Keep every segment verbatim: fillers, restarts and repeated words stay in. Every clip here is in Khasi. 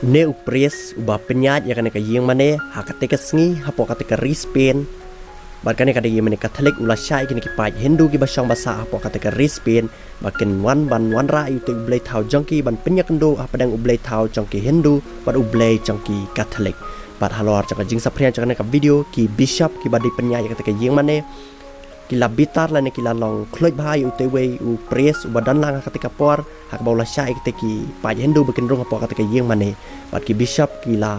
Une u priest uba pynïaid ïa kane ka ïing mane ha kata ka sngi hapoh kata ka ri Spain. Bad kane ka dei ïa mane Katholik u la shah ïa kine ki paid Hindu kiba shong ba sah hapoh kata ka ri Spain, ba kin wan ban wanrah ïa utei u blei thaw jong ki ban pynïakynduh hapdeng u blei thaw jong ki Hindu bad u blei jong ki Katholik. Bad halor jong ka jingsaphriang jong kane ka video, ki bishop kiba dei pynïaid ïa kata ka ïing mane ki la bitar lane ki la long khluid bha ïa utei uwei u priest uba don lang ha kata ka por, ha kaba u la shah ïa kata ki paid Hindu ba kin rung hapoh kata ka ïing mane. Bad ki bishop ki la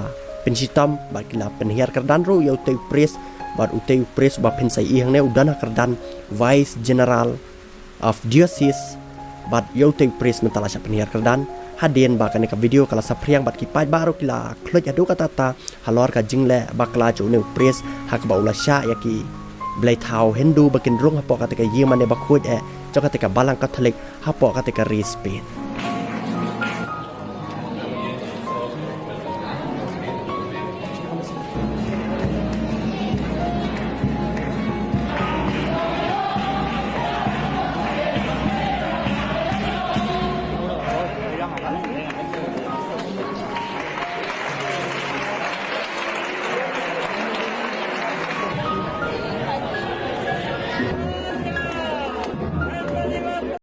pynshitom bad ki la pynhiar kyrdan ruh ïa utei u priest. Bad utei u priest uba phin sa ïohi hangne u don ha kyrdan Vice General of Diocese. Bad ïa utei u priest mynta la shah pynhiar kyrdan. Hadien ba kane ka video ka la saphriang bad ki paidbah ruh ki la khluid haduh katta katta halor ka jingleh bakla jong une u priest ha kaba u la shah ïa ki blei thaw Hindu ba kin rung hapoh kata ka ïing mane bakhuid eh jong kata ka balang Katholik hapoh kata ka ri Spain.